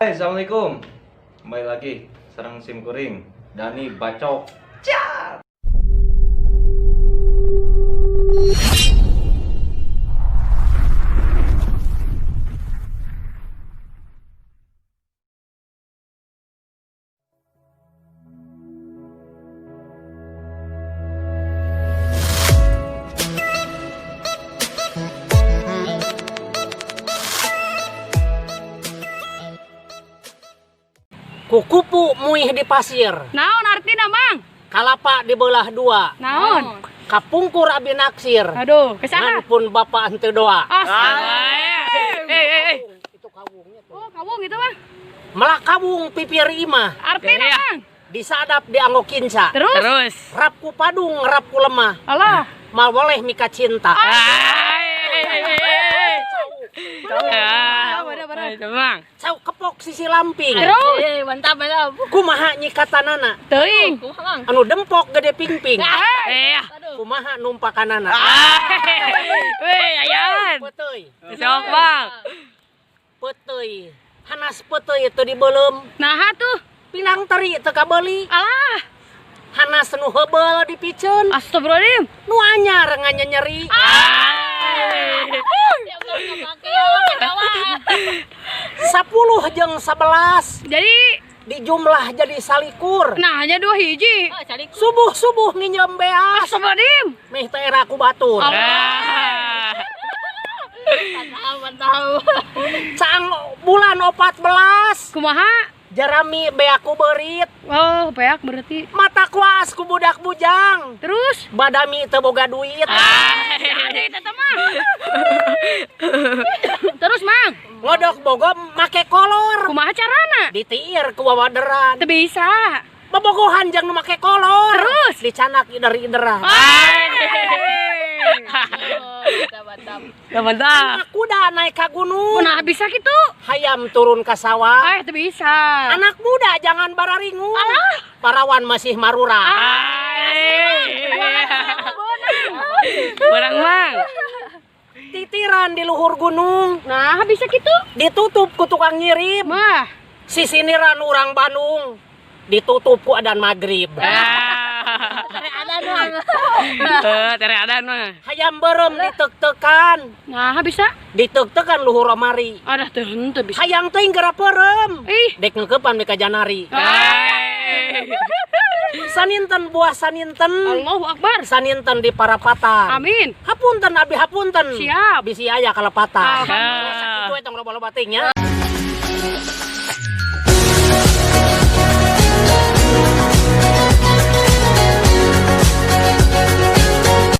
Hai, assalamualaikum. Kembali lagi sareng sim kuring Dani Bacok. Cat. Kukupu muih di pasir. Naon artina, Mang? Kalapa dibelah dua. Naon? Kapungkur abi naksir. Aduh, kesana. Ngan pun bapak henteu doa. Astaga. Eh. Itu kawungnya tuh. Oh, kawung itu mah. Melak kawung pipir imah. Artina, Mang? Disadap dianggo kinca. Terus? Terus. Rap ku padung, rap ku lemah. Alah. Mal boleh mika cinta. Mang. Cau kepok sisi lamping. Terus? Mantap, mantap. Kumaha nyikatanana? Teuing. Anu dempok gede pingping. Iya. Kumaha numpakanana? Weh, ayan. Peuteuy. Sok, Bang. Peuteuy. Hanas peuteuy teu dibeuleum. Naha tuh. Pinang teri teu kabeuli. Alah. Hanas nu heubeul dipiceun. Astagfirullahaladzim. Nu anyar nganyeri. 10 jeung 11 Jadi dijumlah jadi 21. nah hanya 2 hiji. Subuh-subuh nginjem beas. Astagfirullahaladzim. Meh teh era ku batur. Mantap, mantap. Cang bulan 14. Kumaha? Jerami beak ku beurit. Oh, beak berarti. Mata kuas ku budak bujang. Terus? Badami teu boga duit. Ada itu mah. Terus, Mang? Ngodok bogo make kolor. Kumaha carana? Ditiir ku wawaderan. Teu bisa. Bobogohan jeung nu make kolor. Terus? Dicanak ider-ideran. Mantap, mantap. Ya mantap. Anak kuda naik ka gunung. Nah, bisa gitu. Hayam turun ka sawah. Ah, teu bisa. Anak muda jangan bararingu. Parawan masih marura. Barang, Mang. Titiran di luhur gunung. Nah, bisa gitu. Ditutup ku tukang nyirip. Mah. Sisiniran urang Bandung. Ditutup ku adan maghrib. Tere adan mah. Hayam berem ditek-tekan. Nah, bisa. Ditek-tekan luhur omari. Adah teu henteu bisa. Hayang teuing geura perem. Ih. Dek ngeukepan mika janari. Saninten buah saninten. Allahu Akbar. Saninten di parapatan. Amin. Hapunten abi hapunten. Siap. Bisi aya kalepatan. Alhamdulillah. Sakitu we tong loba-loba teuing nya.